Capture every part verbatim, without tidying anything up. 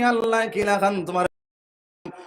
আল্লায় কিলাখান তুমার,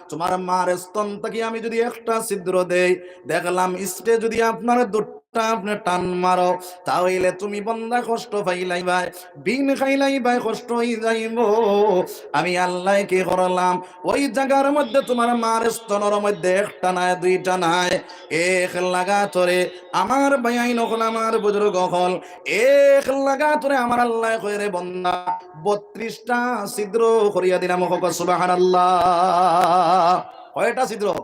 তুমার মার স্তন থাকি আমি যুদি একটা ছিদ্র দেই, দেখলাম স্পিডে যুদি আপনার দুধটা আপনে টান মারো, তাইলে তুমি বন্দা কষ্ট পাইলাইবায়, বিন খাইলাইবায়, কষ্ট অইযাইবো। আমি আল্লায় কি করলাম, ওই জাগার মধ্যে তুমার মার স্তনর মধ্যে একটা নায়, দুইটা নায়, এক লাগাতরে আমার ভাইয়াইন অকল, আমার বুজুর্গ অকল, এক লাগাতরে আমার আল্লায় কয়, রে বন্দা, বত্রিশটা ছিদ্র করিয়া দিলাম। কউক্কা সুবহানাল্লাহ। কয়টা ছিদ্র?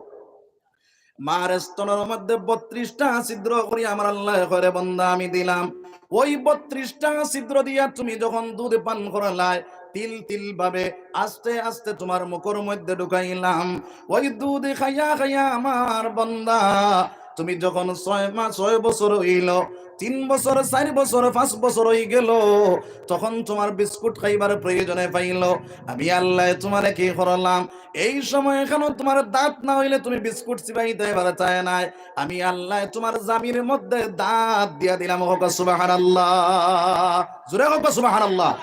মার স্তনর মধ্যে বত্রিশটা ছিদ্র করি আমার আল্লায় কয়, রে বন্দা, আমি দিলাম। ওই বত্রিশটা ছিদ্র দিয়া তুমি যখন দুধ পান করলায়, তিল তিল ভাবে আস্তে আস্তে তুমার মুখর মধ্যে ঢুকাইলাম। ওই দুধ খাইয়া খাইয়া আমার বন্দা, তুমি যখন ছয় মাস, ছয় বছর অইলো, তিন বছর, চাইর বছর, পাঁচ বছর অইগেলো, তখন তুমার বিস্কুট খাইবার প্রয়োজনে পাইলো। আমি আল্লায় তুমারে কি করলাম, এই সময় এখানো তুমার দাঁত না অইলে তুমি বিস্কুট চিবাইতায় পারতায় নায়। আমি আল্লায় তুমার জামির মধ্যে দাঁত দিয়া দিলাম। কউক্কা সুবহানাল্লাহ। জোরে কউক্কা সুবহানাল্লাহ।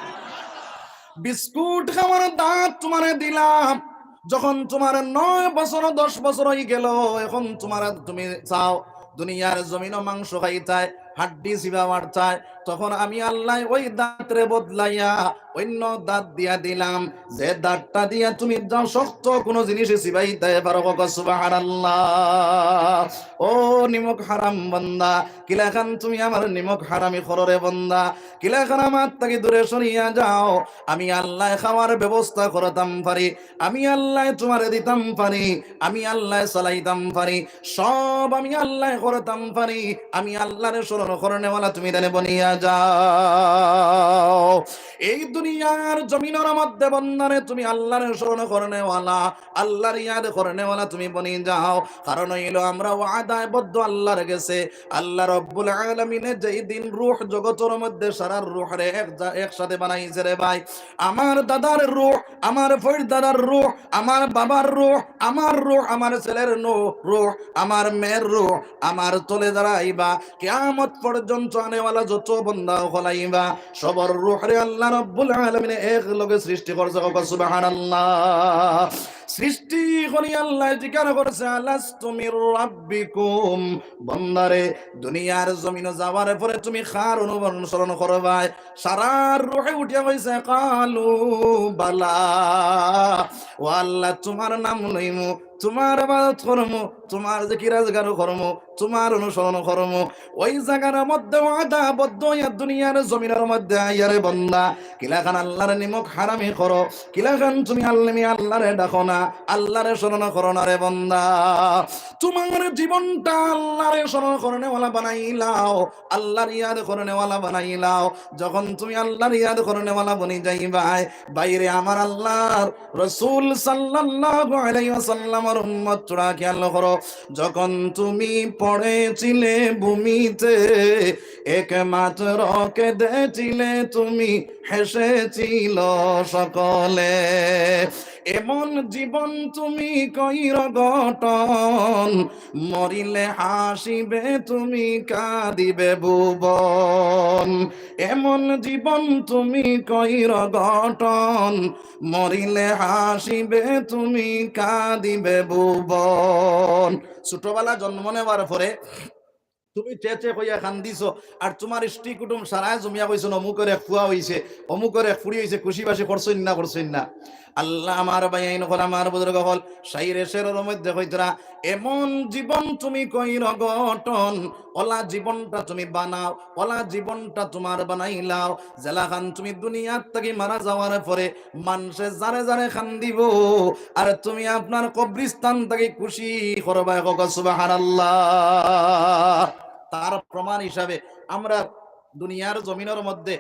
বিস্কুট খাওয়ার দাঁত তুমারে দিলাম। যখন তুমার নয় বছর, দশ বছর অইগেলো, এখন তুমার, তুমি চাও দুনিয়ার জমিনো মাংস খাইতায়, হাড্ডি চিবা পারতায়, তখন আমি আল্লায় ওই দাঁতরে বদলাইয়া অইন্য দাঁত দিয়া দিলাম। যে দাঁতটা দিয়া তুমি যাও শক্ত কুনু জিনিস চিবাইতায় পারো। কউক্কা সুবহানাল্লাহ। ও নিমক হারাম বন্দা, কিলাখান তুমি আমার নিমক হারামি করো রে বন্দা, কিলাখান আমার থাকি দূরে সরিয়া যাও। আমি আল্লায় খাওয়ার ব্যবস্থা করতাম পারি, আমি আল্লায় তুমারে দিতাম পারি, আমি আল্লায় চালাইতাম পারি, সব আমি আল্লায় করতাম পারি। আমি আল্লারে স্মরণ করনেওয়ালা তুমি তাইলে বনিয়া যাও। এই দুনিয়ার জমিনর মধ্যে বন্দারে তুমি আল্লারে স্মরণ করনেওয়ালা, আল্লার ইয়াদ করনেওয়ালা তুমি বনি যাও। কারণ অইলো আমরা ওয়াদাবদ্ধ আল্লার গেছে। আল্লাহ রব্বুল আলামিনে যেই দিন রূহ জগতর মধ্যে সারার রূহরে এক জা-, একসাথে বানাইছে রে ভাই, আমার দাদার রূহ, আমার পীর দাদার রূহ, আমার বাবার রূহ, আমার রূহ, আমার ছেলের নু-, রূহ, আমার মেয়ের রূহ, আমার তলে যারা আইবা, কিয়ামত পর্যন্ত আনেওয়ালা যত বন্দা অকল আইবা, সবর রূহরে আল্লাহ রব্বুল আলামিনে এক লগে সৃষ্টি করছে। কউক্কা সুবহানাল্লাহ। সৃষ্টি করি আল্লায় জিকার করছে, "আলাস্তু বিরাব্বিকুম।" বন্দারে, দুনিয়ার জমিনো যাওয়ার পরে তুমি কার অনুসরণ করবায়? সারার রূহে উঠিয়া কইছে, "ক্বালু বালা।" ও আল্লাহ, তুমার নাম লইমু, তুমার ইবাদত করমু, তুমার জিকির আজগার করমু, তুমার অনুসরণ করমু। ওই জাগার মধ্যে ওয়াদাবদ্ধ অইয়া দুনিয়ার জমিনর মধ্যে আইয়া রে বন্দা, কিলাখান আল্লার নিমক হারামি করো, কিলাখান তুমি আল্লামি আল্লারে ডাকো না, আল্লারে স্মরণ করো না রে বন্দা। তুমার জীবনটা আল্লারে স্মরণ করনেওয়ালা বানাইলাও, আল্লার ইয়াদ করনেওয়ালা বানাইলাও। যখন তুমি আল্লার ইয়াদ করনেওয়ালা বনি যাইবায়, বাইরে আমার আল্লার রসুল সাল্লাল্লাহু আলাইহি ওয়াসাল্লামর উম্মত, তোরা খেয়াল করো, যখন তুমি পড়েছিলে ভূমিতে, একমাত্র কেঁদেছিলে তুমি, হেসেছিল সকলে। এমন জীবন তুমি কইর গঠন, মরিলে হাসিবে তুমি, কাঁদিবে ভুবন। এমন জীবন তুমি কইর গঠন, মরিলে হাসিবে তুমি, কাঁদিবে ভুবন। ছোটবেলা জন্ম নেওয়ার পরে তুমি চে চে কইয়া কান্দিছো, আর তুমার ইষ্টি কুটুম সারায় জমিয়া কইছইন, "অমুকর এক ফুয়া অইছে, অমুকর এক ফুড়ি অইছে, খুশি বাসি করছইন না, করছইন না?" আল্লাহ, আমার ভাইয়াইন অকল, আমার বুজুর্গ অকল, শাইরে শেরর মধ্যে কইতরা, এমন জীবন তুমি কইর গঠন, অলা জীবনটা তুমি বানাও, অলা জীবনটা তুমার বানাইলাও, যেলাখান তুমি দুনিয়ার থাকি মারা যাওয়ার পরে মানষে যারে যারে কান্দিবো, আর তুমি আপনার কবরস্থান থাকি খুশি করবায়। কউক্কা সুবহানাল্লাহ। তার প্রমাণ হিসাবে আমরা দুনিয়ার জমিনর মধ্যে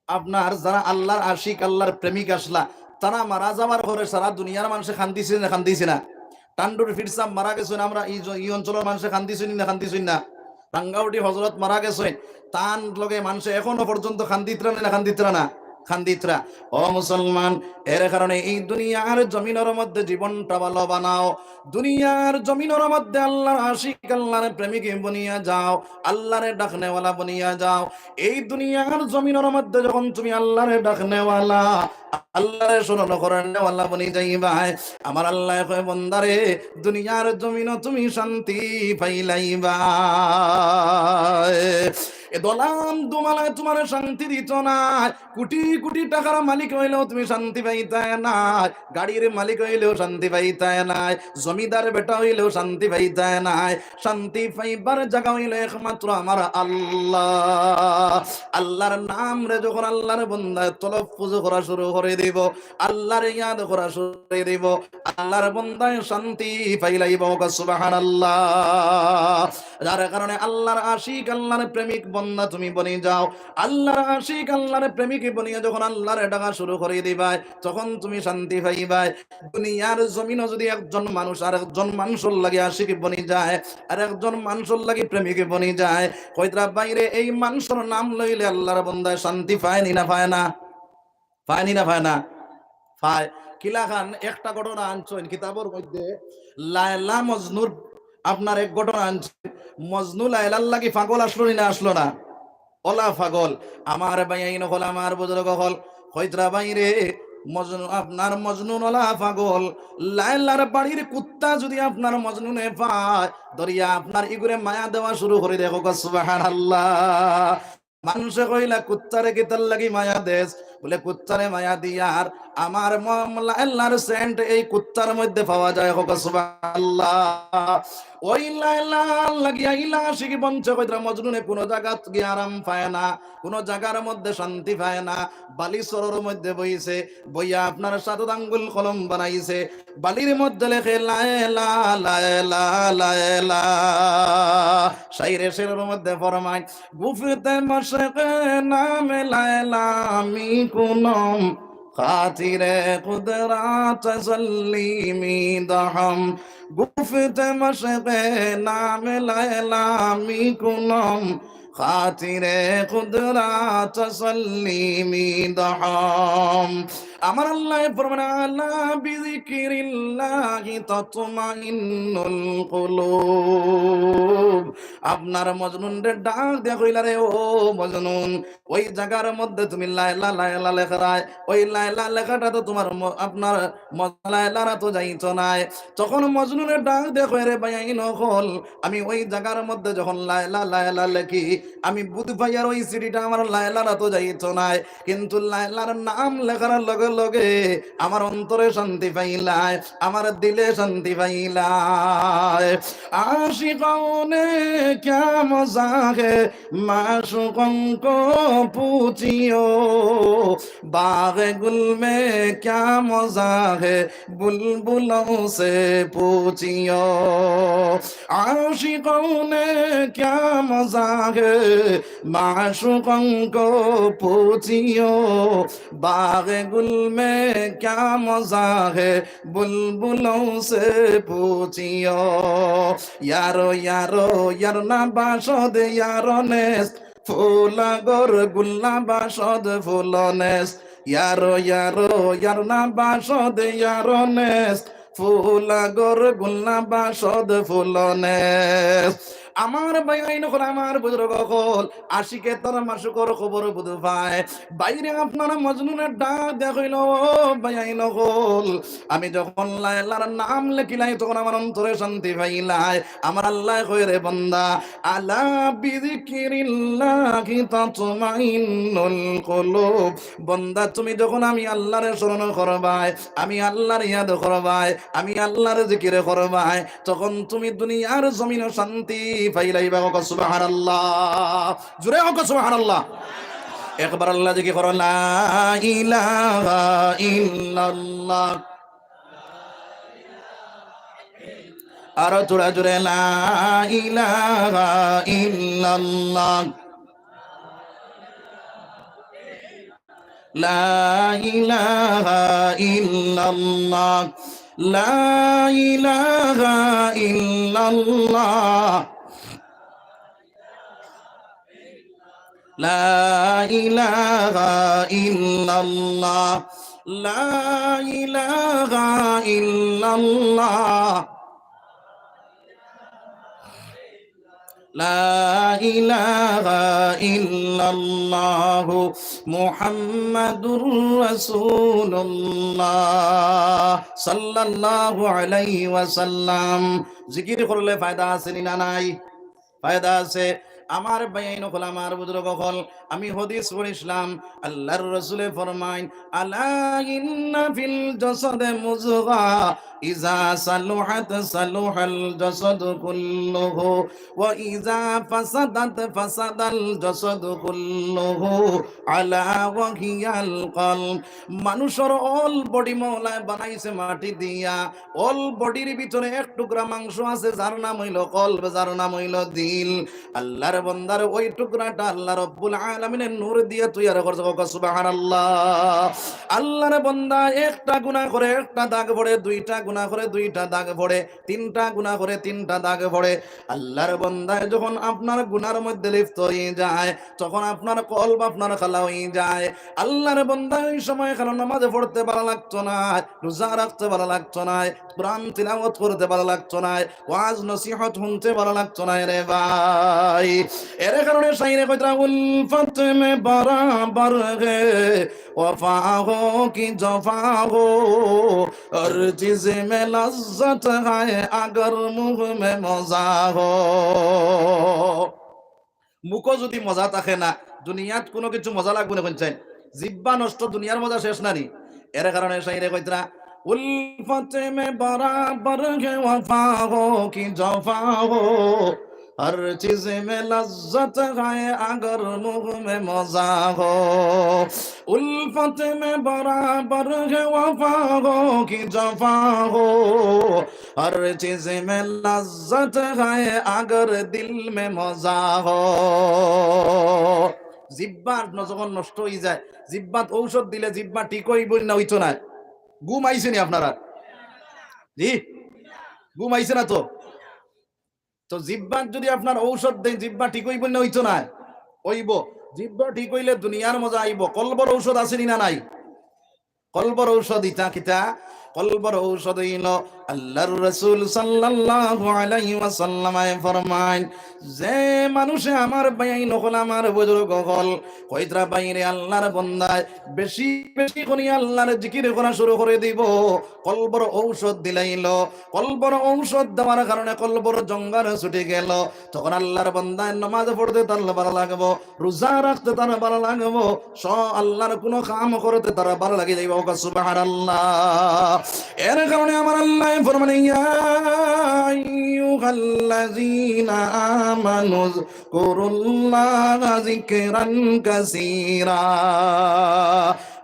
আপনার যারা আল্লার আশিক, আল্লার প্রেমিক আছলা, তারা মারা যাওয়ার পরে সারা দুনিয়ার মানষে কান্দিছে না, কান্দিছে না? টান্ডুর পীর সাব মারা গেছইন, আমরা ই জ-, ই অঞ্চলর মানষে কান্দিছইন না, কান্দিছইন না? রাঙ্গাউটি হজরত মারা গেছইন, তান লগে মানষে এখনো পর্যন্ত কান্দিতরা না, কান্দিতরা না? কান্দিত্রা। ও মুসলমান, এর কারণে এই দুনিয়ার জমিনর মধ্যে জীবনটা ভালো বানাও। দুনিয়ার জমিনর মধ্যে আল্লাহর আশিক, আল্লাহর প্রেমিক বনিয়া যাও, আল্লাহরে ডাকনেওয়ালা বনিয়া যাও। এই দুনিয়ার জমিনর মধ্যে যখন তুমি আল্লাহরে ডাকনেওয়ালা, আল্লাহরে স্মরণ করনেওয়ালা বনি যাইবায়, আমার আল্লাহ কয়, বন্দারে, দুনিয়ার জমিনও তুমি শান্তি পাইলাইবায়। এ দলাম দুমালায় তুমারে শান্তি দিত নায়, কোটি কোটি টাকার মালিক অইলেও তুমি শান্তি পাইতায় নায়, গাড়ির মালিক অইলেও শান্তি পাইতায় নায়, জমিদার বেটা অইলেও শান্তি পাইতায় নায়। শান্তি পাইবার জাগা অইলো একমাত্র আমার আল্লাহ। আল্লাহর নামরে যখন আল্লাহর বন্দায় তলফুজ করা শুরু করি দিবো, আল্লাহরে ইয়াদ করা শুরু করি দিবো, আল্লাহর বন্দায় শান্তি পাইলাইবো। কউক্কা সুবহানাল্লাহ। যার কারণে আল্লাহর আশিক, আল্লাহর প্রেমিক বন্দা তুমি বনি যাও। আল্লাহর আশিক, আল্লাহর প্রেমিক বনিয়া যখন আল্লাহরে ডাকা শুরু করি দিবায়, তখন তুমি শান্তি পাইবায়। দুনিয়ার জমিনও যুদি একজন মানুষ আরেকজন মানষর লাগি আশিক বনি যায়, আরেকজন মানষর লাগি প্রেমিক বনি যায়, কইত্রা ভাইরে, এই মানষর নাম লইলে আল্লাহর বন্দায় শান্তি পায় নি না পায় না? পায় নি না পায় না? পায়। কিলাখান একটা ঘটনা আনছইন কিতাবর মধ্যে, লায়লা মজনুর আপনার এক ঘটনা আনছইন। মজনু লায়লার লাগি পাগল আছলো নি না আছলো না? অলা পাগল। আমার ভাইয়াইন অকল, আমার বুজুর্গ অকল, কইত্রা ভাইরে, মজনু, আপনার মজনুন অলা পাগল। লায়লার বাড়ির কুত্তা যুদি আপনার মজনুনে পায়, ধরিয়া আপনার ইগুরে মায়া দেওয়া শুরু করি দেয়। কউক্কা সুবহানাল্লাহ। মানষে কইলা, "কুত্তারে কিতার লাগি মায়া দেস?" বুলে, "কুত্তারে মায়া দিয়ার আমার ম-, লায়লার সেন্ট এই কুত্তার মধ্যে পাওয়া যায়।" কউক্কা সুবহানাল্লাহ। ওই লায়লার লাগিয়া ইলা আশিক বনছে, কইত্রা মজনুনে কুনু জাগাত গিয়া আরাম পায় না, কুনু জাগার মধ্যে শান্তি পায় না। বালি চরর মধ্যে বইছে, বইয়া আপনার সাত আঙ্গুল কলম বানাইছে, বালির মধ্যে লেখে, "লায়লা, লায়লা, লায়লা।" শাইরে শেরর মধ্যে ফরমায়, "گفت مشق نام لیلا می‌کنم، خاطر قدرت تسلی می‌دهم۔ گفت مشق نام لیلا می‌کنم، خاطر قدرت تسلی می‌دهم۔" আমার আল্লায় ফরমান, "আলা বিযিকরিল্লাহি তাতমাইন্নুল কুলুব।" আপনার মজনুনরে ডাক দিয়া কইলা, "রে ও মজনুন, ওই জাগার মধ্যে তুমি লায়লা, লায়লা লেখরায়, ওই লায়লা লেখাটা তো তুমার ম-, আপনার ম-, লায়লার আতো যাইতো নায়।" তখন মজনুনে ডাক দিয়া কয়, "রে ভাইয়াইন অকল, আমি ওই জাগার মধ্যে যখন লায়লা, লায়লা লেখি, আমি বুঝ পাইয়ার ওই চিঠিটা আমার লায়লার আতো যাইতো নায়, কিন্তু লায়লার নাম লেখার লগে লগে আমার অন্তরে শান্তি পাইলায়, আমার দিলে শান্তি পাইলায়।" عاشقوں نے کیا مزہ ہے، معشوقوں کو پوچھیو، باغ گل میں کیا مزہ ہے، بلبلوں سے پوچھیو۔ عاشقوں نے کیا مزہ ہے، معشوقوں کو پوچھیو، باغ گل میں کیا مزہ ہے، بلبلوں سے پوچھیو۔ یارو، یارو، یار نباشد، یارو نیست، ফুল আগর গুল নবাসদ ফুল নেস্ত। ইয়ারো, ইয়ারো, ইয়ার নবাসদ ইয়ারো নেস্ত, ফুল আগর গুল নবাসদ ফুল নেস্ত। আমার ভাইয়াইন অকল, আমার বুজুর্গ অকল, আশিকে তার মাশুকর খবর বুঝ পায়। ভাইরে, আপনার মজনুনে ডাক দিয়া কইল, "ও ভাইয়াইন অকল, আমি যখন লায়লার নাম লেখিলাই, তখন আমার অন্তরে শান্তি পাইলাই।" আমার আল্লায় কয়, "রে বান্দা, আলা বিযিকরিল্লাহি তাতমাইন্নুল কুলুব।" বান্দা, তুমি যখন আমি আল্লাহরে স্মরণ করবায়, আমি আল্লাহর ইয়াদ করবায়, আমি আল্লাহর জিকির করবায়, তখন তুমি দুনিয়ার জমিনো শান্তি পাইলাইবা। কও সুবহানাল্লাহ। জোরে কও সুবহানাল্লাহ। একবার আল্লাহ জিকির করো, লা ইলাহা ইল্লাল্লাহ। আরো জোরে জোরে, লা ইলাহা ইল্লাল্লাহ। লা ইলাহা ইল্লাল্লাহ, লা ইলাহা ইল্লাল্লাহ। لا إله إلا الله. لا إله إلا الله. لا إله إلا الله محمد رسول الله صلى الله عليه وسلم। জিকির করলে ফায়দা আছে নি না নাই? ফায়দা আছে। আমার ভাইয়াইন অকল, আমার বুজুর্গ অকল, আমি হাদিস পড়ছিলাম, আল্লাহর রসুলে ফরমাইন, "আলা ইন্না ফিল জাসাদে মুজগা, ইজা সালুহাত সালুহাল জাসাদু কুল্লুহু, ওয়া ইজা ফাসাদাত ফাসাদাল জাসাদু কুল্লুহু, আলা ওয়া হিয়াল কলব।" মানুষর all body মওলায় বানাইছে মাটি দিয়া, all bodyর ভিতরে এক টুকরা মাংস আছে, যার নাম অইলো কলব, যার নাম অইলো দিল। আল্লাহর বন্দার ওই টুকরাটা আল্লাহ রব্বুল আলামিনের নূর দিয়া তৈয়ার করছে। কও সুবহানাল্লাহ। আল্লাহর বন্দা একটা গুনাহ করে একটা দাগ পড়ে, দুইটা গুনাহ করে দুইটা দাগ পড়ে, তিনটা গুনাহ করে তিনটা দাগ পড়ে। আল্লাহর বন্দায় যখন আপনার গুনার মধ্যে লিপ্ত হয়ে যায়, তখন আপনার কলব আপনার কালা হয়ে যায়। আল্লাহর বন্দা ওই সময় কেন নামাজ পড়তে ভালা লাগতো না, রোজা রাখতে ভালা লাগতো না, কোরআন তিলাওয়াত করতে ভালা লাগতো না, ওয়াজ নসিহত শুনতে ভালা লাগতো না রে ভাই। এর কারণে শাইরে কইতরা, "الفت میں برابر ہے وفا ہو کہ جفا ہو، ہر چیز میں لذت ہے اگر منہ میں مزہ ہو۔" মুখো যদি মজা থাকে না, দুনিয়াত কুনু কিছু মজা লাগবো না। কোন চাই জিব্বা নষ্ট, দুনিয়ার মজা শেষ না নি? এর কারণে শাইরে কইতরা, "الفت میں برابر ہے وفا ہو کہ جفا ہو، ہر چیز میں لذت ہے اگر منہ میں مزہ ہو۔ الفت میں برابر ہے وفا ہو کہ جفا ہو، ہر چیز میں لذت ہے اگر دل میں مزہ ہو۔" জিব্বা ন-, যখন নষ্ট হয়ে যায়, জিব্বাত ঔষধ দিলে জিব্বা ঠিক হইব না, হইতো না? ঘুম আইছে নি আপনারা? জি, ঘুম আইছে না তো? তো জিব্বাত যদি আপনার ঔষধ দেন, জিব্বা ঠিক হইব না, হইতো না? হইব। জিব্বা ঠিক হইলে দুনিয়ার মজা আইব। কলবর ঔষধ আছে নি না নাই? কলবর ঔষধ ইতা কিতা? কলবর ঔষধ হইল আল্লাহর রাসূল সাল্লাল্লাহু আলাইহি ওয়াসাল্লামে ফরমাইন, যে মানুষে, আমার ভাইয়াইন অকল, আমার বুজুর্গ অকল, কইতরা ভাইরে, আল্লাহর বন্দায় বেশি বেশি করি আল্লাহর জিকির করা শুরু করে দিব, কলবর ঔষধ দিলাইল। কলবর ঔষধ দেওয়ার কারণে কলবর জঙ্গার ছুটি গেল। তখন আল্লাহর বন্দায় নামাজ পড়তে তার ভালা লাগবো, রোজা রাখতে তার ভালা লাগবো, স-, আল্লাহর কোনো কাম করতে তার ভালা লাগি যাইব। ওকা সুবহানাল্লাহ। এর কারণে আমার আল্লাহ ফরমানে, "ইয়া আইয়ুহাল্লাযীনা আমানু যকুরুল্লাহা যিকরান কাসীরা।"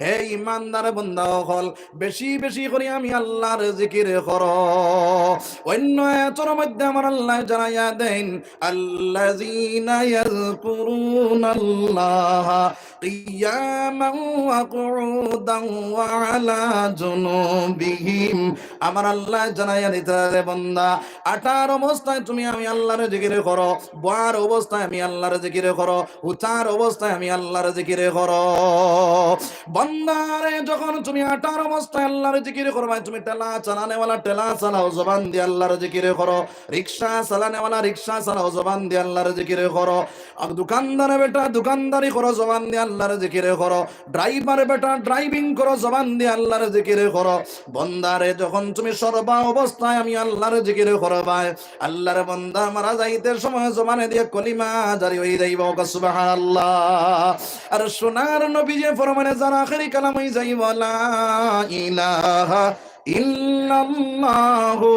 হে ইমানদার বন্দা অকল, বেশি বেশি করি আমি আল্লাহর জিকির করো। অন্য আয়াতর মধ্যে আমার আল্লাহ জানাইয়া দেন, "আল্লাযীনা ইয়াযকুরুনাল্লাহা কিয়ামান ওয়া কুউদান ওয়া আলা জুনুবিহিম।" আমার আল্লাহ জানাইয়া দিতরা, রে বন্দা, আটার অবস্থায় তুমি আমি আল্লাহর জিকির করো, বওয়ার অবস্থায় আমি আল্লাহর জিকির করো, উঠার অবস্থায় আমি আল্লাহর জিকির করো। বন্দারে, যখন তুমি আটার অবস্থায় আল্লাহর জিকির করবায়, তুমি ঠেলা চালানেওয়ালা ঠেলা চালাও, জবান দি আল্লাহর জিকির করো, রিক্সা চালানেওয়ালা রিক্সা চালাও, জবান দি আল্লাহর জিকির করো, আর দোকানদারে বেটা দোকানদারি করো, জবান দি আল্লাহর জিকির করো, ড্রাইভার বেটা ড্রাইভিং করো, জবান দি আল্লাহর জিকির করো। বন্দারে, যখন তুমি সর্বা অবস্থায় আমি আল্লাহর জিকির করবায়, আল্লাহর বন্দা মারা যাইতে সময় জবানে দিয়া কলিমা জারি হই যাইব। ওকা সুবহানাল্লাহ। আর সোনার নবী যে ফরমানে যার আখেরি কালাম হই যাইব, "লা ইলাহা ইল্লাল্লাহু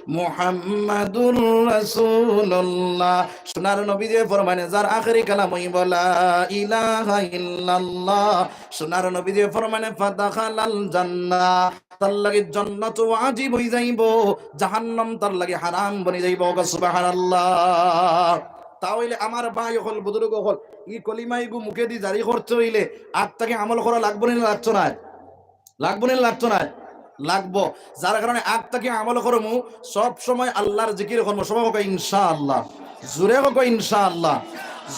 মুহাম্মাদুর রাসূলুল্লাহ।" সোনার নবী যে ফরমানে যার আখেরি কালাম হইব, "লা ইলাহা ইল্লাল্লাহ।" সোনার নবী যে ফরমানে, "ফাদাখালাল জান্নাহ।" তার লাগি জান্নাত ওয়াজিব হই যাইব, জাহান্নাম তার লাগি হারাম বনি যাইব। ওকা সুবহানাল্লাহ। তা হইলে আমার ভাই অকল, বুজুর্গ অকল, ই কলিমা ইগু মুখে দি জারি করতে হইলে আগ থাকি আমল করা লাগবো নি না লাগতো না? লাগবো নি না লাগতো না? লাগবো। যার কারণে আগ থাকি আমল করমু, সব সময় আল্লাহর জিকির করমু। সবাই কও ইনশাআল্লাহ, জোরে কও ইনশাআল্লাহ।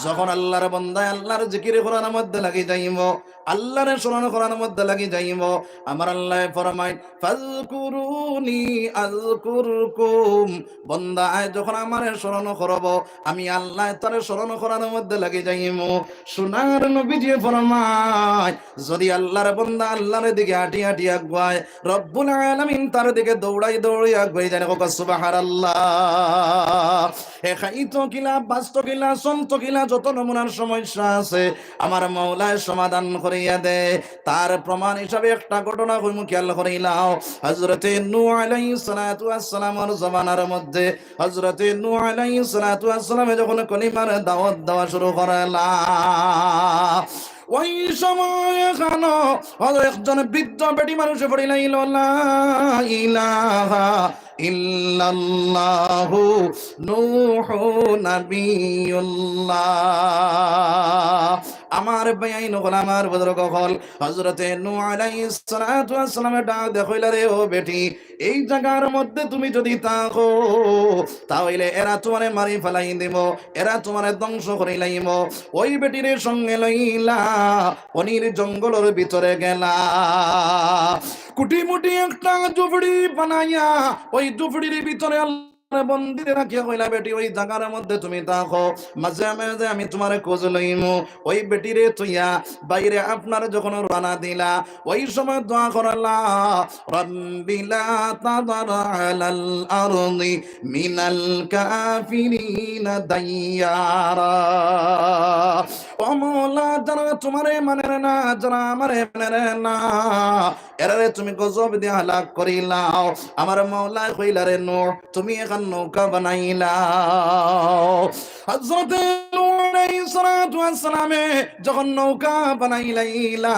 যখন আল্লাহর বন্দায় আল্লাহর জিকির করার মধ্যে লাগি যাইবো, আল্লাহরে স্মরণ করার মধ্যে লাগি যাইবো, আমার আল্লায় ফরমাইন, "ফাযকুরুনি আযকুরকুম।" বন্দায় যখন আমারে স্মরণ করবো, আমি আল্লায় তারে স্মরণ করার মধ্যে লাগি যাইমু। সোনার নবীজি ফরমাইন, যদি আল্লাহর বন্দা আল্লাহর দিকে আটি আটি আগুয়ায়, রব্বুল আলামিন তার দিকে দৌড়াই দৌড়াই আগুয়াই যাইন। কউক্কা সুবহানাল্লাহ। হে খাইতো কিলা, বাঁচতো কিলা, চলতো কিলা, যত নমুনার সমস্যা আছে, আমার মওলায় সমাধান করিয়া দেয়। তার প্রমাণ হিসাবে একটা ঘটনা কইমু, খেয়াল করিলাও। হযরতে নূহ আলাইহিস সালাতু ওয়াস সালামর জমানার মধ্যে হযরতে নূহ আলাইহিস সালাতু ওয়াস সালামে যখন কলিমার দাওয়াত দেওয়া শুরু করলা, ওই সময় এখানো হযরত একজন বৃদ্ধ বেটি মানুষে পড়িলাইল, "লা ইলাহা ইল্লাল্লাহু নূহু নাবিয়ুল্লাহ।" আমার ভাইয়াইন অকল, আমার বুজুর্গ অকল, হযরতে নূহ আলাইহিস সালাতু ওয়াস সালামে ডাক দিয়া কইলা, "রে ও বেটি, এই জাগার মধ্যে তুমি যদি থাকো, তা অইলে এরা তুমারে মারি ফালাই দিবো, এরা তুমারে ধ্বংস করিলাইবো।" ওই বেটিরে সঙ্গে লইলা, অনির জঙ্গলর ভিতরে গেলা। কুটি মুটি একটা ঝুপড়ি বানাইয়া, ওই ঝুপড়ির ভিতরে আল্লাহর বন্দিরে রাখিয়া কইলা, "বেটি, ওই জাগার মধ্যে তুমি থাকো, মাঝে মাঝে আমি তুমারে খোঁজ লইমু।" ওই বেটিরে থইয়া বাইরে আপনার যখন রওয়ানা দিলা, ওই সময় দোয়া করলা, "রব্বি লা তাযার আলাল আরদি মিনাল কাফিরিনা দাইয়ারা।" ও মওলা, যারা তুমারে মানের না, যারা আমারে মানের না, এরারে তুমি গজব দিয়া হালাক করিলাও। আমার মওলায় কইলা, "রে নূহ, তুমি এখান নৌকা বানাইলাও।" হযরতে নূহ আলাইহিস সালাতু ওয়াস সালামে যখন নৌকা বানাইলাইলা,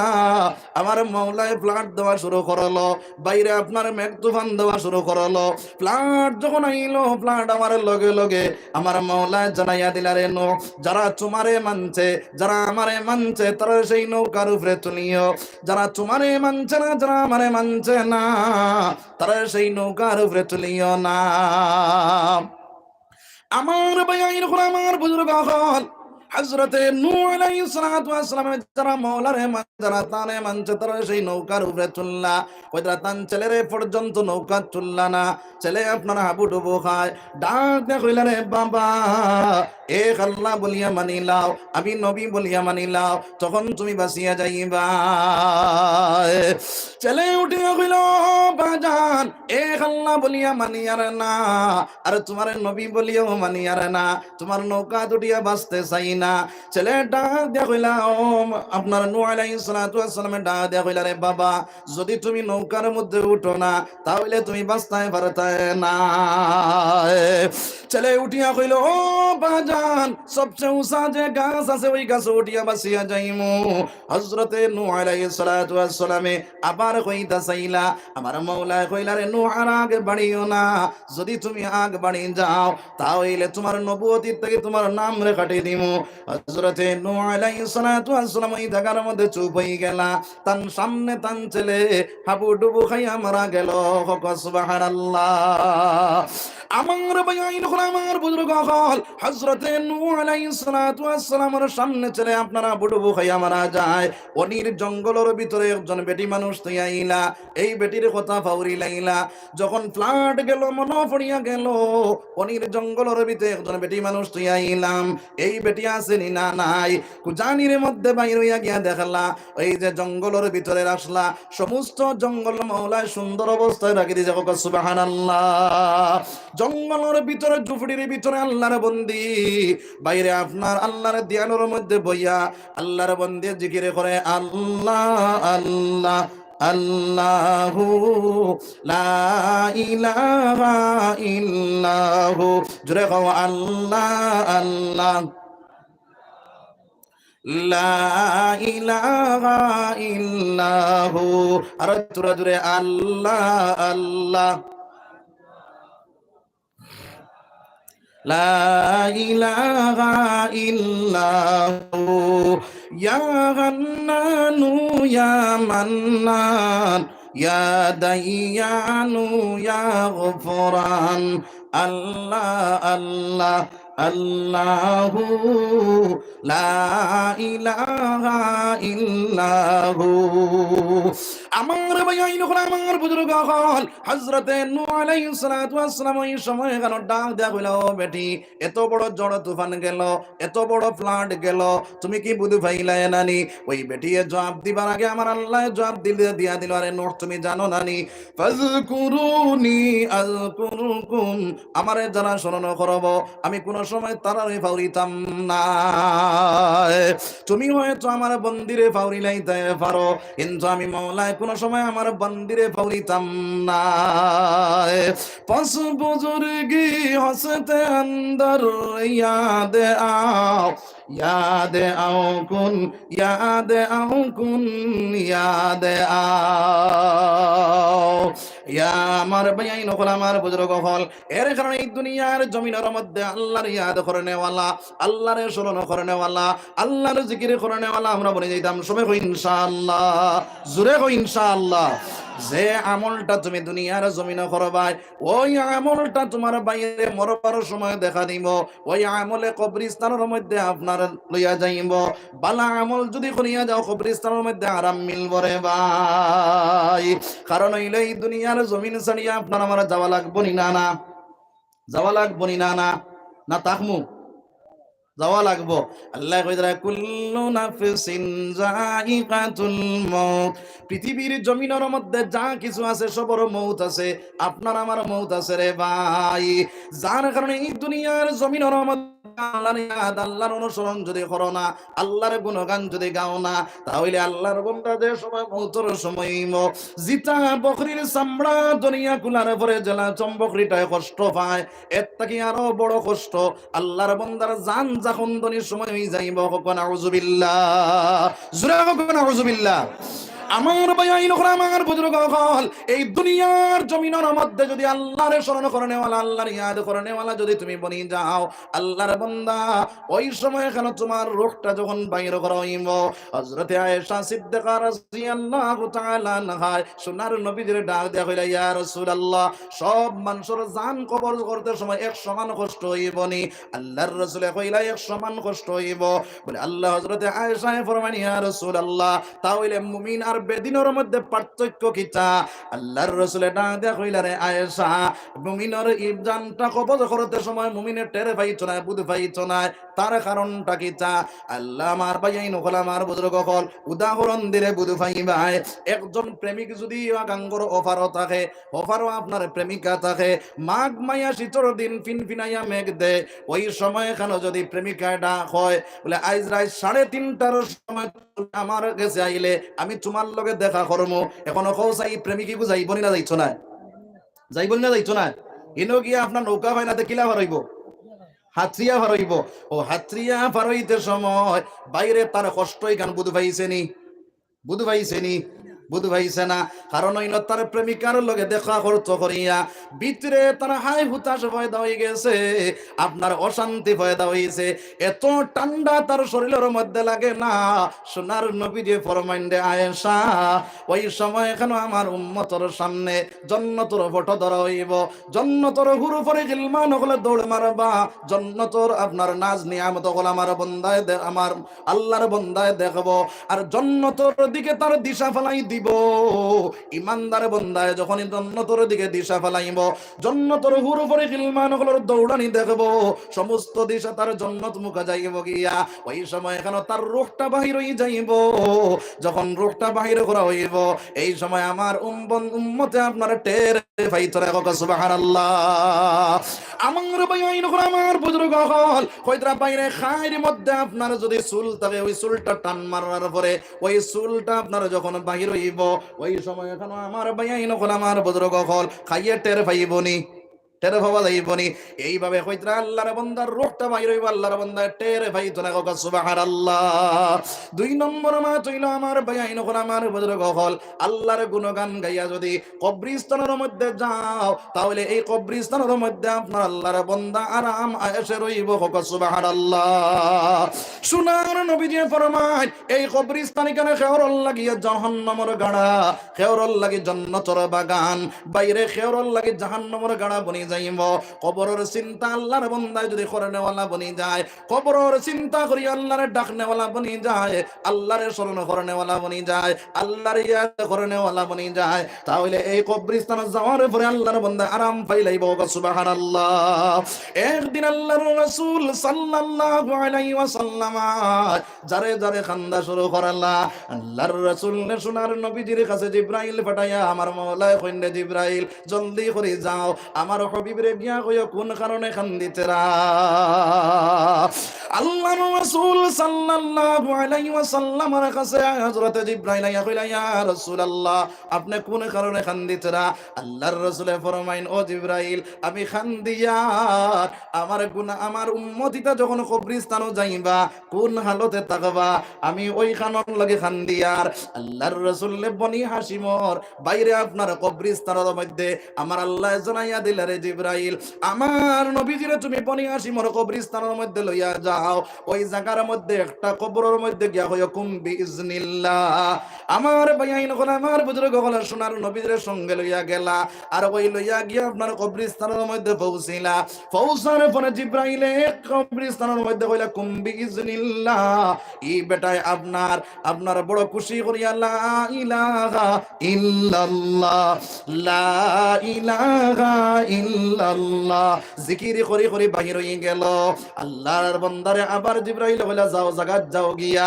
আমার মওলায় flood দেওয়া শুরু করলো, বাইরে আপনার মেঘ তুফান দেওয়া শুরু করলো। Flood যখন আইলো, flood আওয়ার লগে লগে আমার মওলায় জানাইয়া দিলা, "রে নূহ, যারা তুমারে মানছে, যারা আমারে মানছে, তারা সেই নৌকার উপরে তুলিও। যারা তুমারে মানছে না, যারা আমারে মানছে না, তারা সেই নৌকার উপরে তুলিও না।" আমার ভাইয়াইন অকল, আমার বুজুর্গ অকল, হযরতে নূহ আলাইহিস সালাতু ওয়াস সালামে যারা মওলারে মা-, যারা তানে মানছে, তারা সেই নৌকার উপরে তুললা। কইরা তান ছেলেরে পর্যন্ত নৌকা তুললা না। ছেলে আপনার হাবুডুবু খায়, ডাক দিয়া কইলা, "রে বাবা, এক আল্লাহ বলিয়া মানিলাও, আমি নবী বলিয়া মানিলাও, তখন তুমি বাঁচিয়া যাইবা।" ছেলে উঠিয়া কইল, "বাজান, এক আল্লাহ বলিয়া মানিয়ার না, আর তুমারে নবী বলিয়াও মানিয়ার না, তুমার নৌকাত উঠিয়া বাঁচতে চাই না।" ছেলে ডাক দিয়া কইলা, ও, আপনার নূহ আলাইহিস সালাতু ওয়াস সালামে ডাক দিয়া কইলা, "রে বাবা, যদি তুমি নৌকার মধ্যে উঠো না, তা অইলে তুমি বাঁচতায় পারতায় না।" ছেলে উঠিয়া কইল, "ও বাজান, সবচেয়ে উঁচা যে গাছ আছে, ওই গাছো উঠিয়া বাঁচিয়া যাইমু।" হযরতে নূহ আলাইহিস সালাতু ওয়াস সালামে আবার কইতা চাইলা, আমার মওলায় কইলা, "রে নূহ, আর আগ বাড়িও না, যদি তুমি আগ বাড়ি যাও, তা অইলে তুমার নবুয়তির থাকি তুমার নামরে কাটি দিমু।" হযরতে নূহ আলাইহিস সালাতু ওয়াস সালাম ওই জাগার মধ্যে চুপ অই গেলা। তান সামনে তান ছেলে হাবুডুবু খাইয়া মারা গেল। কউক্কা সুবহানাল্লাহ। আমার ভাইয়াইন অকল, আমার বুজুর্গ অকল, হযরতে নূহ আলাইহিস সালাতু ওয়াস সালামর সামনে ছেলে আপনার হাবুডুবু খাইয়া মারা যায়। অনির জঙ্গলর ভিতরে একজন বেটি মানুষ থইয়া আইলা, এই বেটির কথা পাউরিলাইলা। যখন flood গেল, মনো পড়িয়া গেল, অনির জঙ্গলর ভিতরে একজন বেটি মানুষ থইয়া আইলাম, এই বেটি আছে নি না নাই? কুজানির মধ্যে বাইর অইয়া গিয়া দেখলা, ওই যে জঙ্গলর ভিতরে রাখলা, সমস্ত জঙ্গল মওলায় সুন্দর অবস্থায় রাখি দিছে। কউক্কা সুবহানাল্লাহ। জঙ্গলর ভিতরে, ঝুপড়ির ভিতরে আল্লাহর বন্দি, বাইরে আপনার আল্লাহর ধ্যানর মধ্যে বইয়া আল্লাহর বন্দি জিকির করে, "আল্লাহ, আল্লাহ, আল্লাহু, লা ইলাহা ইল্লাহু।" জোরে কও, "আল্লাহ, আল্লাহ।" লা ইলাহা ইল্লাহু। আরো থুড়া জোরে, আল্লাহ, আল্লাহ। লা ইলাহা ইল্লাহু। ইয়া হান্নানু ইয়া মান্নান, ইয়া দাইয়ানু ইয়া গফরান। আল্লাহ, আল্লাহ, আল্লাহু লা ইলাহা ইল্লাহু। আমার ভাইয়াইন অকল, আমার বুজুর্গ অকল, হযরতে নূহ আলাইহিস সালাতু ওয়াস সালাম ওই সময় খানো ডাক দিয়া কইলা, "ও বেটি, এত বড় ঝড় তুফান গেল, এত বড় flood গেল, তুমি কি বুঝ পাইলায় না নি?" ওই বেটিয়ে জবাব দিবার আগে আমার আল্লায় জবাব দিলে, দিয়া দিল, "আরে নূহ, তুমি জানো না নি? ফাযকুরুনি আযকুরকুম, আমারে যারা স্মরণ করব, আমি কোনো সময় তারারে ফাউরিতাম না।" তুমি হয়তো আমার বন্দিরে ফাউরিলাইতে পারো, কিন্তু আমি মওলায় কোনো সময় আমার বন্দিরে ফাউরিতাম না। پس بزرگی ہست اندر یاد آؤ، یاد آؤ کن، یاد آؤ کن، یاد آؤ। ইয়া আমার ভাইয়াইন অকল, আমার বুজুর্গ অকল, এর কারণে এই দুনিয়ার জমিনর মধ্যে আল্লাহর ইয়াদ করনেওয়ালা, আল্লাহরে স্মরণ করনেওয়ালা, আল্লাহর জিকির করনেওয়ালা আমরা বনি যাইতাম। সবে কই ইনশাআল্লাহ, জোরে কই ইনশাআল্লাহ। যে আমলটা তুমি দুনিয়ার জমিনো করবায়, ওই আমলটা তুমার ভাইরে মরবার সময় দেখা দিবো। ওই আমলে কবরিস্তানর মধ্যে আপনারে লইয়া যাইবো। বালা আমল যুদি করিয়া যাও, কবরিস্তানর মধ্যে আরাম মিলবো রে ভাই। কারণ অইলো, এই দুনিয়ার জমিন ছাড়িয়া আপনার আমার যাওয়া লাগবো নি না, না? যাওয়া লাগবো নি না, না? না থাকমু? যাওয়া লাগবো। আল্লায় কইরা, "কুল্লু নাফসিন যায়িকাতুল মাউত।" পৃথিবীর জমিনর মধ্যে যা কিছু আছে, সবর মউত আছে। আপনার আমার মউত আছে রে ভাই। যার কারণে এই দুনিয়ার জমিনর মধ্যে আল্লাহর ইয়াদ, আল্লাহর অনুসরণ যুদি করো না, আল্লাহর গুণগান যুদি গাও না, তাহলে আল্লাহর বন্দা যে সময় মউতর সময় অইবো, জিতা বকরির চামড়া ধরিয়া কুলার পরে যেলা চম বকরিটায় কষ্ট পায়, এর থাকি আরো বড় কষ্ট আল্লাহর বন্দার জান যখন দনির সময় অই যাইবো। কও নাউজুবিল্লাহ, জোরে কও নাউজুবিল্লাহ। আমার ভাইয়াইন অকল, আমার বুজুর্গ অকল, এই দুনিয়ার জমিনর মধ্যে যুদি আল্লাহরে স্মরণ করনেওয়ালা, আল্লাহর ইয়াদ করনেওয়ালা যুদি তুমি বনি যাও, আল্লাহর বন্দা, ওই সময় খানো তুমার রুহটা যখন বাইর করা অইবো, হযরতে আয়েশা সিদ্দিকা রাদিয়াল্লাহু তাআলা আনহায় সোনার নবীজিরে ডাক দিয়া কইলা, "ইয়া রাসূলুল্লাহ, সব মানষর জান কবজ করতে সময় এক সমান কষ্ট অইবো নি?" আল্লাহর রাসূলে কইলা, "এক সমান কষ্ট অইবো।" বলে, আল্লাহ, হযরতে আয়েশায় ফরমাইন, "ইয়া রাসূলুল্লাহ, তা অইলে মুমিন আর বেদিনর মধ্যে পার্থক্য কিতা?" আল্লাহর রাসূলে ডাক দিয়া কইলা, "রে আয়েশা, মুমিনর ই জানটা কবজ করতে সময় মুমিনে টের পাইতো নায়, বুঝ পাইতো নায়, তার কারণটা কিতা?" আল্লাহ, আমার ভাইয়াইন অকল, আমার বুজুর্গ অকল, উদাহরণ দিলে বুঝ পাইবায়। একজন প্রেমিক যুদি আগাঙ্গর অফারো থাকে, অফারো আপনার প্রেমিকা থাকে, মাঘ মাইয়া শীতর দিন ফিনফিনাইয়া মেঘ দে, ওই সময় খানো যুদি প্রেমিকায় ডাক কয়, বলে, "আইজ রাইত সাড়ে তিনটার সময় তুমি আমার গেছে আইলে আমি তুমার লগে দেখা করমু।" এখন কও চাই, প্রেমিক ইগু যাইবো নি না যাইতো নায়? যাইবো নি না যাইতো নায়? ইনো গিয়া আপনার নৌকা পায় না, তে কিলা ফার অইবো? হাতরিয়া ফার অইবো। ও হাতরিয়া ফার অইতে সময় ভাইরে তার কষ্ট ইখান বুঝ পাইছে নি? বুঝ পাইছে নি? বুঝ পাইছে না। কারণ অইলো তার প্রেমিকার লগে দেখা করতো করিয়া ভিতরে তার হায় হুতাশ পয়দা অই গেছে, আপনার অশান্তি পয়দা অইছে। এত ঠান্ডা তার শরীলর মধ্যে লাগে না। সোনার নবীজিয়ে ফরমাইন, "রে আয়েশা, ওই সময় খানো আমার উম্মতর সামনে জন্নতর ফটো ধরা অইবো, জন্নতর হুরু পরে গিলমান অকলে দৌড় মারবা, জন্নতর আপনার নাজ নিয়ামত অকল আমার বন্দায় দে-, আমার আল্লাহর বন্দায় দেখবো। আর জন্নতর দিকে তার দিশা ফালাই দিবো।" ইমানদার বন্দায় যখনই জন্নতর দিকে দিশা ফালাইবো, জন্নতর হুরু পরে গিলমান অকলর দৌড়ানি দেখবো, সমস্ত দিশা তার জন্নত মুখা যাইবো গিয়া। ওই সময় খানো তার রুহটা বাহির অই যাইবো। যখন রুহটা বাহির করা অইবো, এই সময় আমার উম্মতে আপনার টের পাইতো রে, কও সুবহানাল্লাহ। আমার ভাইয়াইন অকল, আমার বুজুর্গ অকল, কইতরা বাইরে খাইর মধ্যে আপনার যুদি চুল থাকে, ওই চুলটা টান মারার পরে ওই চুলটা আপনার যখন বাহির অইবো, ওই সময় খানো আমার ভাইয়াইন অকল, আমার বুজুর্গ অকল, খাইয়ে টের পাইবো নি? টের পাওয়া যাইবো নি? এইভাবে কইতরা আল্লাহর বন্দার রুহটা বাহির অইবো, আল্লাহর বন্দায় টের পাইতো না, কও সুবহানাল্লাহ। দুই নম্বর মাত অইলো আমার ভাইয়াইন অকল, আমার বুজুর্গ অকল, আল্লাহর গুণগান গাইয়া যুদি কবরিস্তানর মধ্যে যাও, তাহলে এই কবরিস্তানর মধ্যে আপনার আল্লাহর বন্দা আরাম আয়েশে রইবো, কও সুবহানাল্লাহ। সোনার নবীজিয়ে ফরমাইন, এই কবরিস্তান ইখান খেওরর লাগি জাহান্নামর গাড়া, খেওরর লাগি জন্নতর বাগান, বাইরে খেওরর লাগি জাহান্নামর গাড়া বনি যাইব। কবরর চিন্তা আল্লাহর বন্দায় যদি করনেওয়ালা বনি যায়, কবরর চিন্তা করি আল্লাহরে ডাকনেওয়ালা বনি যায়, আল্লাহরে স্মরণ করনেওয়ালা বনি যায়, আল্লাহর ইয়াদ করনেওয়ালা বনি যায়, তাহলে এই কবরিস্তানো যাওয়ার পরে আল্লাহর বন্দা আরাম পাইলাইব। সুবহানাল্লাহ। একদিন আল্লাহর রাসূল সাল্লাল্লাহু আলাইহি ওয়াসাল্লাম যারে যারে কান্দা শুরু করলা। আল্লাহর রাসূলে সোনার নবীজির কাছে জিব্রাইল পাঠাইয়া, আমার মওলায় কইন রে জিব্রাইল, জলদি করি যাও, আমার হাবিবরে গিয়া কইও কুন কারণে কান্দিতরা। আল্লাহর রাসূল সাল্লাল্লাহু আলাইহি ওয়াসাল্লামর কাছে হযরতে জিব্রাইল আইয়া কইলা, ইয়া রাসূলুল্লাহ, আপনে কুন কারণে কান্দিতরা? আল্লাহর রাসূলে ফরমাইন, ও জিব্রাইল, আমি কান্দিয়ার আমার গুনা, আমার উম্মতিতা যখন কবরিস্তানো যাইবা, কুন হালতে থাকবা, আমি ওই কারণর লাগি কান্দিয়ার। আল্লাহর রাসূলে বনি হাশিমর ভাইরে আপনার কবরিস্তানর মধ্যে আমার আল্লায় জানাইয়া দিলা রে জিব্রাইল, আমার নবীজিরে তুমি বনি হাশিমর কবরিস্তানর মধ্যে লইয়া যাও, ওই জাগার মধ্যে একটা কবরর মধ্যে গিয়া কইও কুম বিইজনিল্লাহ। আমার ভাইয়াইন অকল, আমার বুজুর্গ অকল, সোনার নবীজিরে সঙ্গে লইয়া গেলা, আর ওই লইয়া গিয়া আপনার কবরিস্তানর মধ্যে পৌঁছিলা। পৌঁছার পরে জিব্রাইলে এক কবরিস্তানর মধ্যে কইলা কুম বিইজনিল্লাহ। ই বেটায় আপনার, আপনার বড় খুশি করিয়া লা ইলাহা ইল্লাল্লাহ, লা ইলাহা ইল্লাল্লাহ জিকির করি করি বাহির অই গেল। আল্লাহর বন্দারে আবার জিব্রাইলে কইলা, যাও, জাগাত যাও গিয়া।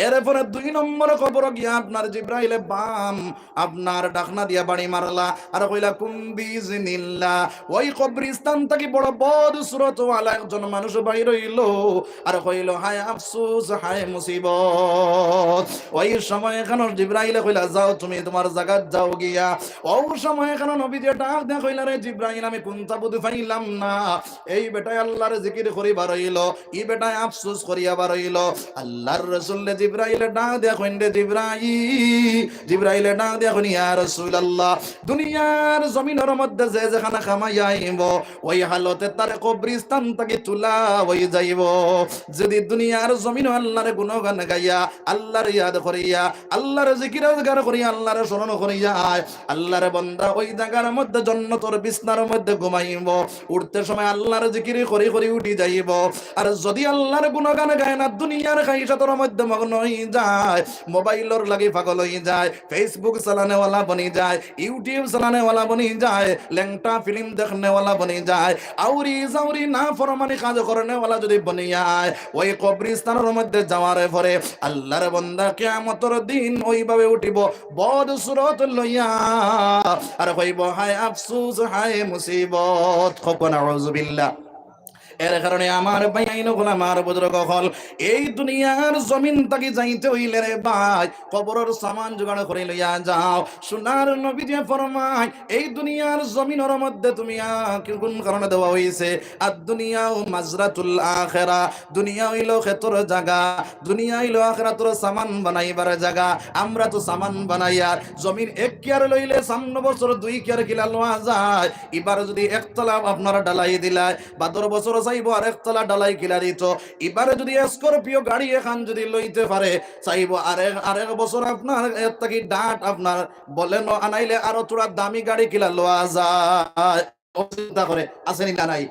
এরপরে দুই নম্বর কবর গিয়া আপনার জিব্রাইলে বাম আপনার ডাকনা দিয়া বাড়ি মারলা, আর কইলা, কুম বিইজনিল্লাহ। ওই কবরিস্তান থাকি বড় বদ সুরতওয়ালা একজন মানুষ বাইর অইলো, আর কইলো, হায় আফসোস, হায় মুসিবত। ওই সময় এখানো জিব্রাইলে কইলা, যাও, তুমি তুমার জাগাত যাও গিয়া। ওই সময় এখানো নবীজিয়ে ডাক দিয়া কইলা, রে জিব্রাইল, আমি কুনতা বুঝ পাইলাম না। এই বেটায় আল্লাহর জিকির করি বারইলো, ই বেটায় আফসোস করিয়া বারইলো। আল্লাহর রাসূলে জিব্রাইলে ডাক দিয়া কইন রে জিব্রাইল, জিব্রাইলে ডাক দিয়া কইন, ইয়া রাসূলুল্লাহ, দুনিয়ার জমিনর মধ্যে যে যেখানো কামাইয়া আইবো, ওই হালতে তার কবরিস্তান থাকি তুলা অই যাইবো। যদি দুনিয়ার জমিনো আল্লাহর গুণগান গাইয়া, আল্লাহর ইয়াদ করিয়া, আল্লাহর জিকির আজগার করিয়া, আল্লাহর স্মরণ করিয়া আয়, আল্লাহর বন্দা ওই জাগার মধ্যে জন্নতর বিছনার মধ্যে ঘুমাইবো। উঠতে সময় আল্লাহর জিকির করি করি উঠি যাইবো। আর যদি আল্লাহর গুণগান গায় না, দুনিয়ার খাইশাতর মধ্যে মগ্ন অই যায়, মোবাইলর লাগি পাগল অই যায়, Facebook চালানেওয়ালা বনি যায়, YouTube চালানেওয়ালা বনি যায়, লেংটা ফিল্ম দেখনেওয়ালা বনি যায়, আউরি জাউরি নাফরমানি কাজ করনেওয়ালা যদি বনি যায়, ওই কবরিস্তানর মধ্যে যাওয়ার পরে আল্লাহর বন্দা কিয়ামতর দিন ওইভাবে উঠিবো, বদ সুরত লইয়া, আর কইবো, হায় আফসোস, হায় মুসিবত। কও না, নাউজুবিল্লাহ। এর কারণে আমার ভাইয়াইন অকল, আমার বুজুর্গ অকল, এই দুনিয়ার জমিন থাকি যাইতে অইলে রে ভাই, কবরর সামান জোগাড় করি লইয়া যাও। সোনার নবীজিয়ে ফরমায়, এই দুনিয়ার জমিনর মধ্যে তুমি আ-, কুন কারণে দেওয়া অইছে? আদ দুনিয়াউ মাজরাতুল আখিরা, দুনিয়া অইলো খেতর জাগা, দুনিয়া অইলো আখিরাতর সামান বানাইবার জাগা। আমরা তো সামান বানাইয়ার, জমিন এক কিয়ার লইলে সামনে বছর দুই কিয়ার কিলা লওয়া যায়। ইবার যদি একতলা আপনার ঢালাই দিলায়, বাদর বছর চাইবো আরেকতলা ঢালাই কিলা দিতো। ইবারে যদি Scorpio গাড়ি এখান যদি লইতে পারে, চাইবো আরেক, আরেক বছর আপনার এর থাকি ডাট আপনার Baleno আনাইলে আরো থুড়া দামি গাড়ি কিলা লওয়া যায়। ও চিন্তা করে, আছে নি না নাই?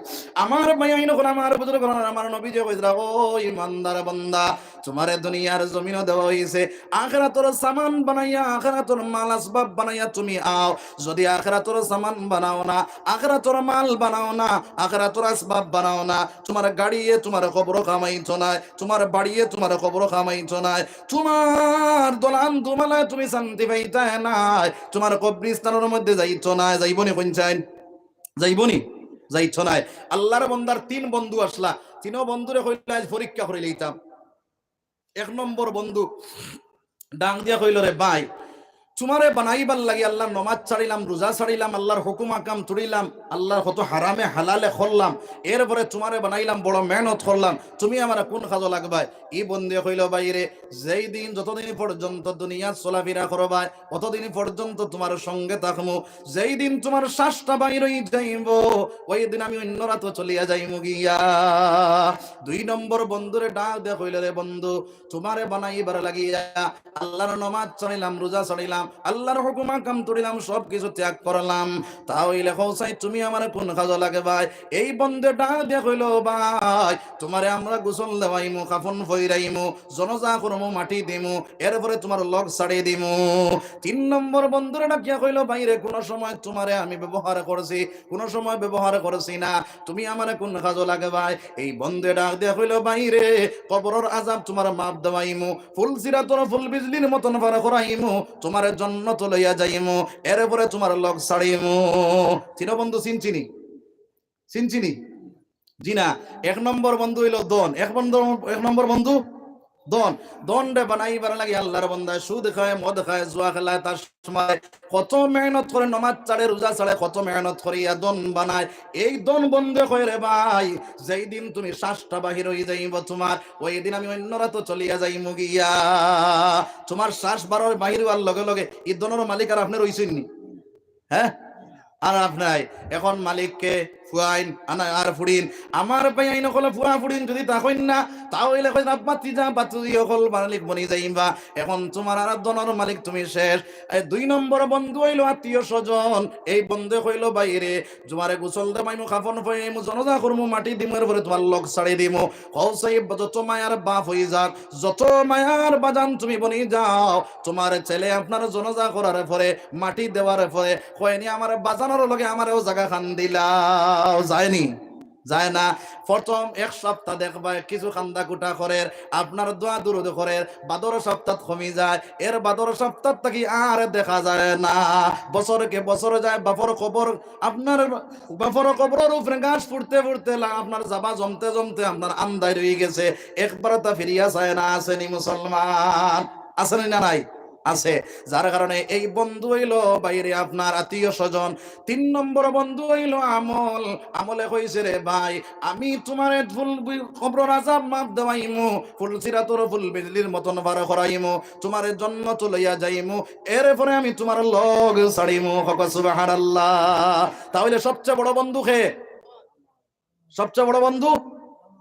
আমার ভাইয়াইন অকল, আমার বুজুর্গ অকল, আমার নবীজিয়ে কইরা, ও ইমানদার বন্দা, তুমারে দুনিয়ার জমিনো দেওয়া অইছে, আখিরাতর সামান বানাইয়া, আখিরাতর মাল আসবাব বানাইয়া তুমি আও। যদি আখিরাতর সামান বানাও না, আখিরাতর মাল বানাও না, আখিরাতর আসবাব বানাও না, তুমার গাড়িয়ে তুমার কবরো কামাইতো নায়, তুমার বাড়িয়ে তুমার কবরো কামাইতো নায়, তুমার দলান দুমালায় তুমি শান্তি পাইতায় নায়, তুমার কবরিস্তানর মধ্যে যাইতো নায়। যাইবো নি কইন চাইন? যাইবো নি? যাইতো নায়। আল্লাহর বন্দার তিন বন্ধু আছলা, তিনো বন্ধুরে কইলা, আইজ পরীক্ষা করি লইতাম। এক নম্বর বন্ধু ডাক দিয়া কইলো, রে ভাই, তুমারে বানাইবার লাগি আল্লাহর নমাজ ছাড়িলাম, রোজা ছাড়িলাম, আল্লাহর হুকুম আকাম তুড়িলাম, আল্লাহর কত হারামে হালালে করলাম, এরপরে তুমারে বানাইলাম, বড় মেহনত করলাম, তুমি আমারে কুন কাজো লাগবায়? ই বন্ধুয়ে কইলো, ভাইরে, যেই দিন যতদিন পর্যন্ত দুনিয়াত চলাফিরা করবায়, অতদিন পর্যন্ত তুমার সঙ্গে থাকমু, যেই দিন তুমার শ্বাসটা বাইর অই যাইবো, ওই দিন আমি অইন্য রাতো চলিয়া যাইমু গিয়া। দুই নম্বর বন্ধুরে ডাক দিয়া কইলো, রে বন্ধু, তুমারে বানাইবার লাগিয়া আল্লাহর নমাজ ছাড়িলাম, রোজা ছাড়িলাম, আল্লাহর হুকুম আকাম তুড়িলাম, সব কিছু ত্যাগ করলাম। তা অইলে কও চাই তুমি আমারে কুন কাজো লাগবায়?" এই বন্দে ডাক দিয়া কইলো, "ভাই, তুমারে আমরা গোসল দেওয়াইমু, কাফন ফইরাইমু, জনাজা করমু, মাটি দিমু, এরপরে তুমার লগ ছাড়ি দিমু।" তিন নম্বর বন্দরে ডাকিয়া কইলো, "ভাইরে, কুনু সময় তুমারে আমি ব্যবহার করছি, কুনু সময় ব্যবহার করছি না, তুমি আমারে কুন কাজো লাগবায়?" এই বন্দে ডাক দিয়া কইলো, "ভাইরে, কবরর আজাব তুমার মাফ দেওয়াইমু, ফুলসিরাতর ফুল বিজলির মতন পার করাইমু, তুমারে জন্নতো লইয়া যাইমু, এরপরে তুমার লগ ছাড়িমু।" তিনো বন্দু চিনছি নি? চিনছি নি? জি না। এক নম্বর বন্দু অইলো ধন। এক বন্দু, এক নম্বর বন্দু ধন। ধনরে বানাইবার লাগি আল্লাহর বন্দায় সুদ খায়, মদ খায়, জুয়া খেলায়, তাস মারে, কত মেহনত করে, নমাজ ছাড়ে, রোজা ছাড়ে, কত মেহনত করিয়া ধন বানায়। এই ধন বন্দে কয়, "রে ভাই, যেই দিন তুমি শ্বাসটা বাহির অই যাইবো তুমার, ওই দিন আমি অইন্য রাতো চলিয়া যাইমু গিয়া।" তুমার শ্বাস বারর বাহির অওয়ার লগে লগে ই ধনর মালিক আর আপনে রইছইন নি? হ্যাঁ? আর আপনে নাই। এখন মালিক কে? ফুয়াইন, আনা-, আর ফুড়িন। আমার ভাইয়াইন অকলে ফুয়া ফুড়িন যুদি থাকইন না, তা অইলে কইন, "আব্বা, তিজা, বাতুজি অকল মালিক বনি যাইবা।" এখন তুমার আর ধনর মালিক তুমি শেষ। এই দুই নম্বর বন্দু অইলো আত্মীয় স্বজন। এই বন্দে কইলো, "ভাইরে, তুমারে গোসল দেওয়াইমু, কাফন ফইরাইমু, জনাজা করমু, মাটি দিমু, এরপরে তুমার লগ ছাড়ি দিমু।" কও সাহেব, যত মায়ার বাপ অই যাক, যত মায়ার বাজান তুমি বনি যাও, তুমার ছেলে আপনার জনাজা করার পরে, মাটি দেওয়ার পরে কয় নি, "আমার বাজানর লগে আমারেও জাগা খান দিলাও।" যায় নি? যায় না। প্রথম এক সপ্তাহ দেখবায় কিছু কান্দা কুটা করের, আপনার দোয়া দুরুদ করের, বাদর সপ্তাহ কমি যায়, এর বাদর সপ্তাহ থাকি আর দেখা যায় না। বছর কে বছর যায়, বাপর কবর, আপনার বাপর কবরর উপরে ঘাস ফুটতে ফুটতে লা-, আপনার জাবা জমতে জমতে আপনার আন্দাইর অই গেছে, একবার তা ফিরিয়া চায় না। আছে নি মুসলমান? আছে নি না নাই? আছে। যার কারণে এই বন্দু অইলো, ভাইরে, আপনার আত্মীয় স্বজন। তিন নম্বর বন্দু অইলো আমল। আমলে কইছে, "রে ভাই, আমি তুমারে ফুল বি-, কবরর আজাব মাফ দেওয়াইমু, ফুলসিরাতর ফুল বিজলির মতন পার করাইমু, তুমারে জন্নতো লইয়া যাইমু, এরপরে আমি তুমার লগ ছাড়িমু।" কও সুবহানাল্লাহ। তা অইলে সবচেয়ে বড় বন্দু কে? সবচেয়ে বড় বন্দু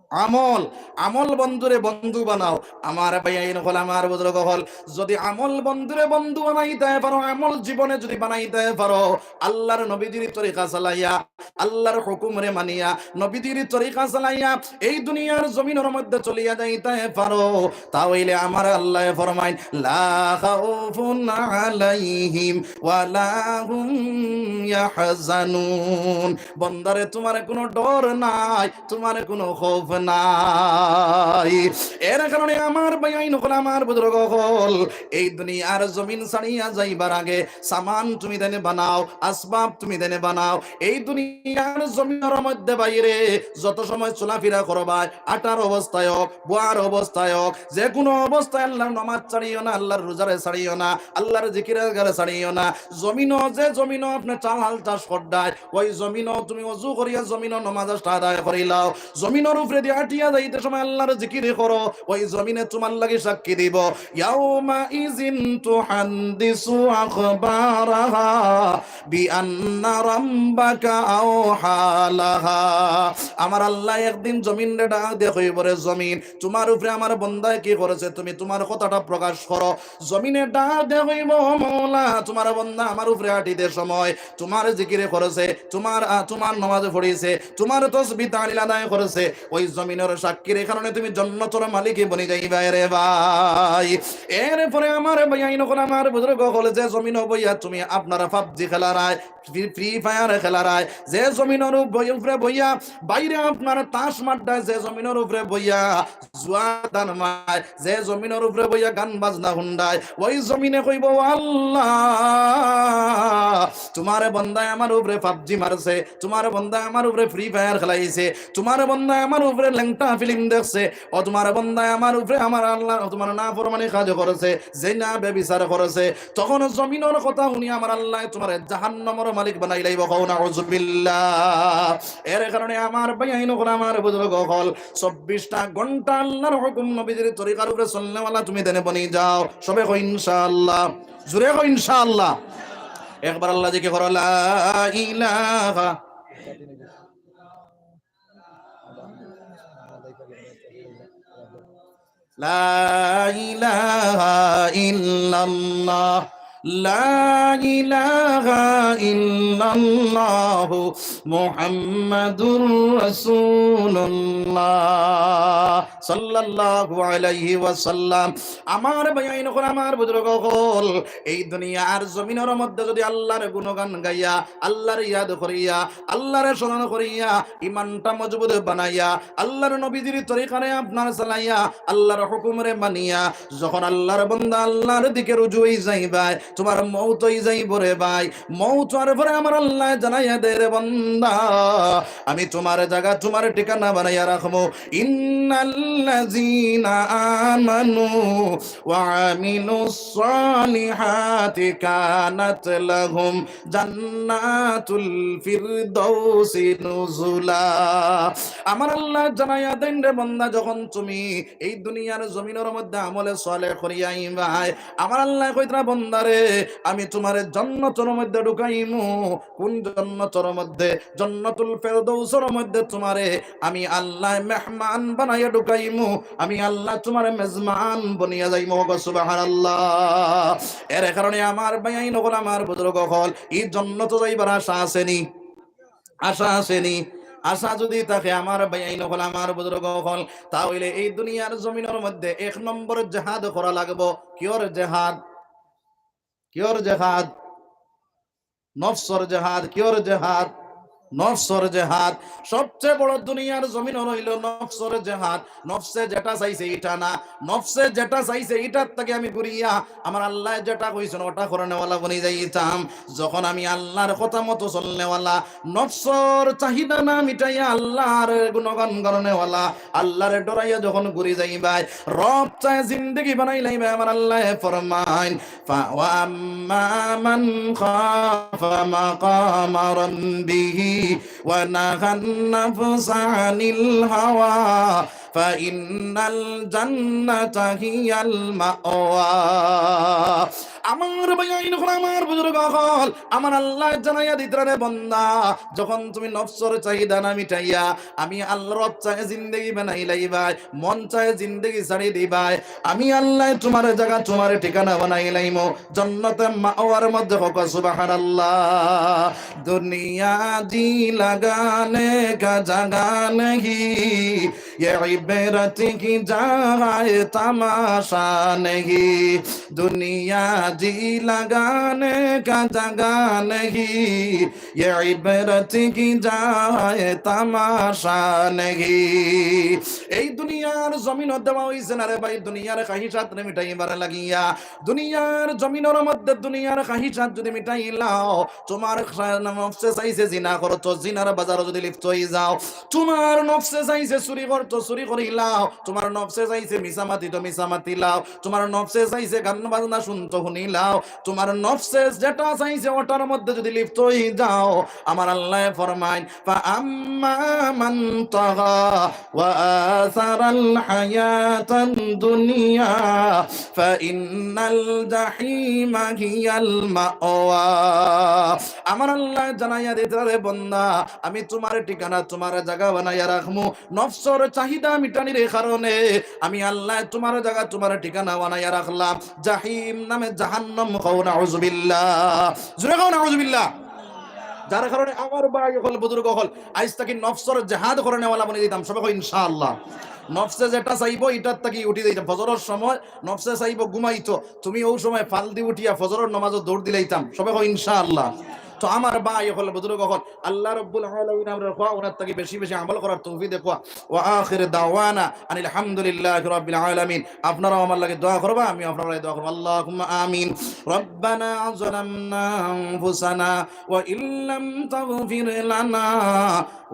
আমল। আমল বন্দুরে বন্দু বানাও। আমার ভাইয়াইন অকল, আমার বুজুর্গ অকল, যুদি আমল বন্দুরে বন্দু বানাইতায় পারো, আমল জীবনে যুদি বানাইতায় পারো, আল্লাহর নবীজির তরিকা চালাইয়া, আল্লাহর হুকুমরে মানিয়া, নবীজির তরিকা চালাইয়া এই দুনিয়ার জমিনর মধ্যে চলিয়া যাইতায় পারো, তা অইলে আমার আল্লায় ফরমাইন, "লা খাউফুন আলাইহিম ওয়া লা হুম ইয়াহজানুন।" বন্দারে, তুমার কুনু ডর নাই, তুমার কুনু খৌফ নাই। এর কারণে আমার ভাইয়াইন অকল, আমার বুজুর্গ অকল, এই দুনিয়ার জমিন ছাড়িয়া যাইবার আগে সামান তুমি দেনে বানাও, আসবাব তুমি দেনে বানাও। এই দুনিয়ার জমিনর মধ্যে ভাইরে যত সময় চলাফিরা করবায়, আটার অবস্থায় হোক, বওয়ার অবস্থায় হোক, যে কুনু অবস্থায় আল্লাহর নমাজ ছাড়িও না, আল্লাহর রোজারে ছাড়িও না, আল্লাহর জিকির আজগারে ছাড়িও না। জমিনো, যে জমিনো আপনে চাল হাল চাষ কররায়, ওই জমিনো তুমি অজু করিয়া জমিনো নমাজ আদায় করিলাও। জমিনর উপরেদি আটিয়া যাইতে সময় আল্লাহর জিকির করো, ওই জমিনে তুমার লাগি সাক্ষী দিবো। ইয়াউমা ইযিন তুহাদ্দিসু আখবারাহা বিআন্না রাব্বাকা আওহা লাহা। আমার আল্লায় একদিন জমিনরে ডাক দিয়া কইবো, "রে জমিন, তুমার উপরে আমার বন্দায় কি করছে, তুমি তুমার কথাটা প্রকাশ করো।" জমিনে ডাক দিয়া কইবো, "ও মাওলা, তুমার বন্দা আমার উপরে আটিতে সময় তুমার জিকিরে করছে, তুমার, আ, তুমার নমাজে পড়ছে, তুমার তসবি তাহলিল আদায় করছে, ওই জমিনর সাক্ষীর কারণে তুমি জন্নতর মালিক বনি যাইবায় রে ভাই।" এরপরে আমার ভাইয়াইন অকল, আমার বুজুর্গ অকল, যে জমিনো বইয়া তুমি আপনারা পাবজি খেলারায়, ফ্রি, ফ্রি ফায়ার খেলারায়, যে জমিনর উপ-, বই-, উপরে বইয়া ভাইরে আপনারা তাস মাড্ডায়, যে জমিনর উপরে বইয়া জুয়া দান মায়, যে জমিনর উপরে বইয়া গান বাজনা হুনরায়, ওই জমিনে কইবো, "ও আল্লাহ, তুমার বন্দায় আমার উপরে পাবজি মারছে, তুমার বন্দায় আমার উপরে ফ্রি ফায়ার খেলাইছে, তুমার বন্দায় আমার উপরে লেংটা ফিল্ম দেখছে, ও তুমার বন্দায় আমার উপরে আমার আল্লাহ, তুমার নাফরমানি কাজ করছে, জিনা ব্যভিচার করছে।" তখন জমিনর কথা হুনি আমার আল্লায় তুমারে জাহান্নামর মালিক বানাইলাইবো। কও নাউজুবিল্লাহ। এর কারণে আমার ভাইয়াইন অকল, আমার বুজুর্গ অকল, চব্বিশটা ঘন্টা আল্লাহর হুকুম নবীজির তরিকার উপরে চলনেওয়ালা তুমি দেনে বনি যাও। সবে কও ইনশাআল্লাহ। জোরে কও ইনশাআল্লাহ। একবার আল্লাহ জিকির করো, লা ইলাহা। লা ইলাহা ইল্লাল্লাহ। لا إله إلا الله محمد رسول الله সাল্লাল্লাহু আলাইহি ওয়াসাল্লাম। আমার ভাইয়াইন অকল, আমার বুজুর্গ অকল, এই দুনিয়ার জমিনর মধ্যে যদি আল্লাহর গুণগান গাইয়া, আল্লাহর ইয়াদ করিয়া, আল্লাহরে স্মরণ করিয়া, ইমানটা মজবুত বানাইয়া, আল্লাহর নবীজির তরিকারে আপনার চালাইয়া, আল্লাহর হুকুমরে মানিয়া, যখন আল্লাহর বান্দা আল্লাহর দিকে রুজু অই যাইবায়, তুমার মউত অই যাইবো রে ভাই। মউত অওয়ার পরে আমার আল্লায় জানাইয়া দেয়, রে বান্দা, আমি তুমার জাগা, তুমার ঠিকানা বানাইয়া রাখমু। إن الذين آمنوا وعملوا الصالحات كانت لهم جنات الفردوس نزلا। আমার আল্লায় জানাইয়া দেইন, রে বান্দা, যখন তুমি এই দুনিয়ার জমিনর মধ্যে আমলে সালেহ করিয়া আইবায়, আমার আল্লায় কইতরা, বান্দারে, আমি তুমারে জন্নতর মধ্যে ঢুকাইমু। কুন জন্নতর মধ্যে? জন্নতুল ফেরদৌসর মধ্যে তুমারে আমি আল্লায় মেহমান বানাইয়া ঢুকাইমু, আমি আল্লায় তুমারে মেজমান বনিয়া যাইমু। কও সুবহানাল্লাহ। এর কারণে আমার ভাইয়াইন অকল, আমার বুজুর্গ অকল, ই জন্নতো যাইবার আশা আছে নি? আশা আছে নি? আশা যুদি থাকে আমার ভাইয়াইন অকল, আমার বুজুর্গ অকল, তা অইলে এই দুনিয়ার জমিনর মধ্যে এক নম্বর জেহাদ করা লাগবো। কিয়র জেহাদ? কিয়র জেহাদ? নফসর জেহাদ। কিয়র জেহাদ? নফসর জেহাদ। সবচেয়ে বড় দুনিয়ার জমিনর অইলো নফসর জেহাদ। নফসে যেটা চাইছে ইটা না, নফসে যেটা চাইছে ইটার থাকি আমি ঘুরিয়া আমার আল্লায় যেটা কইছইন ওটা করনেওয়ালা বনি যাইতাম। যখন আমি আল্লাহর কথা মতো চলনেওয়ালা, নফসর চাহিদা না মিটাইয়া আল্লাহর গুণগান করনেওয়ালা, আল্লাহরে ডরাইয়া যখন ঘুরি যাইবায়, রব চায় জিন্দেগি বানাইলাইবায়, আমার আল্লায় ফরমাইন, ফা-, وأما من خاف مقام ربه ونهى النفس عن الهوى فإن الجنة هي المأوى। আমার ভাইয়াইন অকল, আমার বুজুর্গ অকল, আমার আল্লায় জানাইয়া দিতরা, রে বান্দা, যখন তুমি নফসর চাহিদা না মিটাইয়া আমি আল্লাহর রব চায় জিন্দেগি বানাইলাইবায়, মন চায় জিন্দেগি ছাড়ি দিবায়, আমি আল্লায় তুমার জাগা, তুমার ঠিকানা বানাইলাইমু জন্নতে মাওয়ার মধ্যে। কও সুবহানাল্লাহ। दुनिया जी लगाने का जगह नहीं, ये इबरत की जगह तमाशा नहीं। दुनिया जी लगाने का जगह नहीं, ये इबरत की जगह तमाशा नहीं। এই দুনিয়ার জমিনো দেওয়া অইছে না রে ভাই, দুনিয়ার খাহিশাতরে মিটাইবার লাগিয়া। দুনিয়ার জমিনর মধ্যে দুনিয়ার খাহিশাত যুদি মিটাইলাও, তুমার খা-, নফসে চাইছে জিনা করতো, জিনার বাজারো যুদি লিপ্ত অই যাও, তুমার নফসে চাইছে চুরি করতো, চুরি করিলাও, তুমার নফসে চাইছে মিছা মাতিতো, মিছা মাতিলাও, তুমার নফসে চাইছে গান বাজনা হুনতো, হুনিলাও, তুমার নফসে যেটা চাইছে ওটার মধ্যে যুদি লিপ্ত অই যাও, আমার আল্লায় ফরমাইন, فأما من طغى وآثر الحياة الدنيا فإن الجحيم هي المأوى। আমার আল্লায় জানাইয়া দিতরা, রে বান্দা, আমি তুমার ঠিকানা, তুমার জাগা বানাইয়া রাখমু। নফসর চাহিদা মিটানির কারণে আমি আল্লায় তুমার জাগা, তুমার ঠিকানা বানাইয়া রাখলাম জাহিম নামে জাহান্নাম। কও নাউজুবিল্লাহ। জোরে কও নাউজুবিল্লাহ। যার কারণে আমার ভাই অকল, বুজুর্গ অকল, আইজ থাকি নফসর জেহাদ করনেওয়ালা বনি যাইতাম। সবে কও ইনশাআল্লাহ। নফসে যেটা চাইবো, ইটার থাকি উঠি যাইতাম। ফজরর সময় নফসে চাইবো ঘুমাইতো, তুমি অউ সময় ফালদি উঠিয়া ফজরর নমাজো দৌড় দিলাইতাম। সবে কও ইনশাআল্লাহ। তো আমার ভাই অকল, বুজুর্গ অকল, আল্লাহ রাব্বুল আলামিন আমরারে কওয়া, ওনার থাকি বেশি বেশি আমল করার তৌফিক দেওয়া। وآخر دعوانا أن الحمد لله رب العالمين। আপনারাও আমার লাগি দোয়া করবা, আমি আপনারার লাগি দোয়া করবো। اللهم آمين। ربنا ظلمنا أنفسنا وإن لم تغفر لنا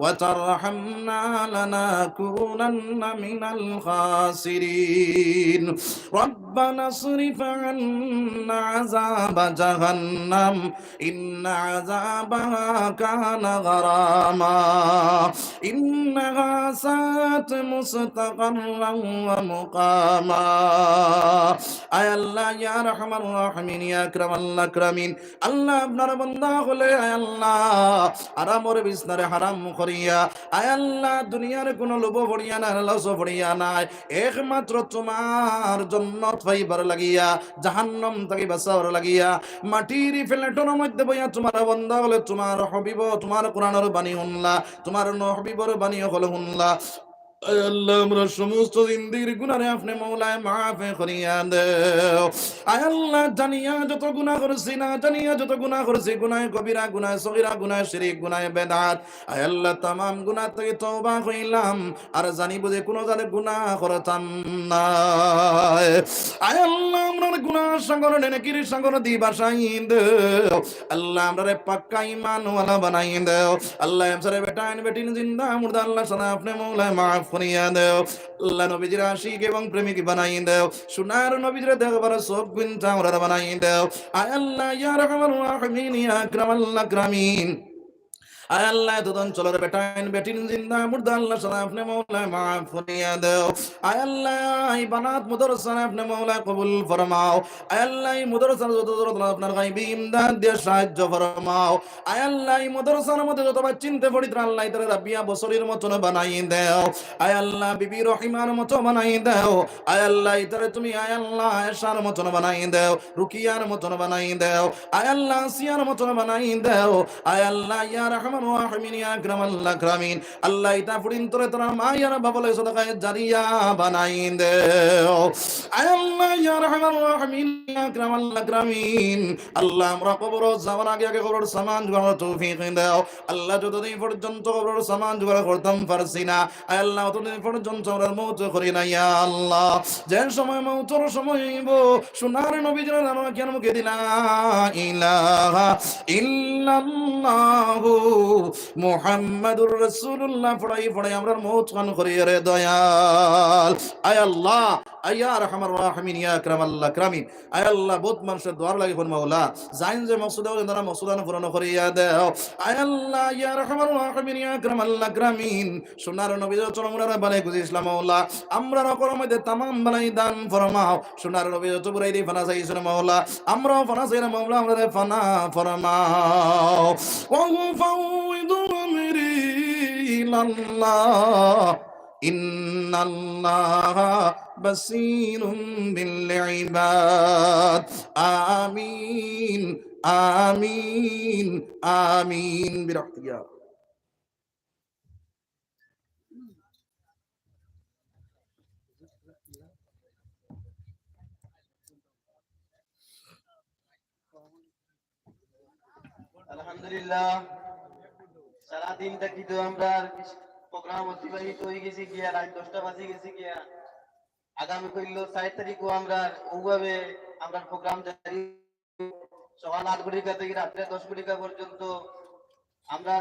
وترحمنا لنكونن من الخاسرين. ربنا اصرف عنا عذاب جهنم إن عذابها كان غراما. إنها ساءت مستقرا ومقاما. আয় আল্লাহ, ইয়া আরহামার রাহিমিন, ইয়া আকরামাল আকরামিন, আল্লাহ, আপনার বান্দা অকলে, আয় আল্লাহ, আরামর বিছনারে হারাম করিয়া, আয় আল্লাহ, দুনিয়ার কুনু লোভ পড়িয়া নায়, লালচ পড়িয়া নায়, একমাত্র তুমার জন্নত পাইবার লাগিয়া, জাহান্নাম থাকি বাঁচাবার লাগিয়া, মাটির প্লেটর মধ্যে বইয়া তুমার বান্দা অকলে তুমার হাবিব, তুমার কোরআনর বাণী হুনলা, তুমার নবীর বাণী অকল হুনলা। আয় আল্লাহ, আমরার সমস্ত জিন্দেগির গুনারে আপনে মওলায় মাফ করিয়া দেও। আয় আল্লাহ, জানিয়া যত গুনা করছি, না জানিয়া যত গুনা করছি, গুনায়ে কবিরা, গুনায়ে সগীরা, গুনায়ে শিরিক, গুনায়ে বেদাত, আয় আল্লাহ, তামাম গুনা থাকি তওবা করিলাম, আর জানি বুঝি কুনু জাতে গুনা করতাম নায়। আয় আল্লাহ, আমরারে গুনার সাগর, নেকির সাগর দি ভাসাই দেও। আল্লাহ, আমরারে পাক্কা ইমানওয়ালা বানাই দেও। আল্লাহ, আমরারে বেটাইন বেটিন, জিন্দা মুর্দা, আল্লাহ, সারা আপনে মওলায় মাফ করিয়া দেও। আল্লাহ, নবীজির আশিক এবং প্রেমিক বানাই দেও। সোনার নবীজিরে দেখবার চউখ গুনতা আমরারে বানাই দেও। আয় আল্লাহ, ইয়া আরহামার রাহিমিন, ইয়া আকরামাল আকরামিন। আয় আল্লাহ, এতদন চলর বেটাইন বেটিন, জিন্দা মুর্দা, আল্লাহ, সারা আপনে মওলায় মাফ করিয়া দেও। আয় আল্লাহ, এই বানাত মাদ্রাসারে আপনে মওলায় কবুল ফরমাও। আয় আল্লাহ, এই মাদ্রাসার যত জরুরত আপনার গাইবি ইমদাদ দিয়া সাহায্য ফরমাও। আয় আল্লাহ, এই মাদ্রাসার মধ্যে যত বাচ্চিন্তে পড়িতরা, আল্লাহ, ইতারে রাবিয়া বসরির মতন বানাই দেও। আয় আল্লাহ, বিবি রহিমার মতো বানাই দেও। আয় আল্লাহ, ইতারে তুমি, আয় আল্লাহ, আয়েশার মতন বানাই দেও, রুকিয়ার মতন বানাই দেও। আয় আল্লাহ, আসিয়ার মতন বানাই দেও। আয় আল্লাহ, ইয়া আরহামার রাহিমিন, ইয়া আকরামাল আকরামিন, আল্লাহ, ইতা ফুড়িন্তরে তারা মা ইয়ার বাবা লগে সদকায়ে জারিয়া বানাই দেও। আয় আল্লাহ, ইয়া আরহামার রাহিমিন, ইয়া আকরামাল আকরামিন, আল্লাহ, আমরা কবরো যাওয়ার আগে আগে কবরর সামান জোগাড় তৌফিক দেও। আল্লাহ, যতদিন পর্যন্ত কবরর সামান জোগাড় করতাম পারছি না, আয় আল্লাহ, অতদিন পর্যন্ত আমরার মউত করি না, ইয়া আল্লাহ। যে সময় মউতর সময় অইবো, সোনার নবীজির নাম কিয়ার মুখে দিলা, ইলাহা ইল্লাল্লাহু মুহাম্মাদুর রাসূলুল্লাহ পড়াই পড়াই আমরার মউত খান করিও রে দয়াল। আয় আল্লাহ, আয় ইয়া আরহামার রাহিমিন, ইয়া আকরামাল আকরামিন। আয় আল্লাহ, বউত মানষে দোয়ার লাগি কইন মাওলা, যাইন যে মকসুদ অইলে তারা মকসুদ আন পূরণ করিয়া দেও। আয় আল্লাহ, ইয়া আরহামার রাহিমিন, ইয়া আকরামাল আকরামিন, সোনার নবী যত আমরারে বানাই গুছি ইসলাম মাওলা, আমরার অকলর মধ্যে তামাম বালাই দান ফরমাও। সোনার নবী যত বুড়াই দি ফানা চাইছইন মাওলা, আমরাও ফানা চাইরা মাওলা, আমরারে ফানা ফরমাও। وأفوض أمري إلى الله إن الله بصير بالعباد. آمين، آمين، آمين برحمتك يا رب. আলহামদুলিল্লাহ, সারাদিন থাকি তো আমরার প্রোগ্রাম অতিবাহিত অই গেছে গিয়া, রাইত দশটা বাজি গেছে গিয়া। আগামী কইল চার তারিখও আমরার অউভাবে আমরার প্রোগ্রাম জারি, সকাল আট ঘটিকা থাকি রাত্রে দশ ঘটিকা পর্যন্ত আমরা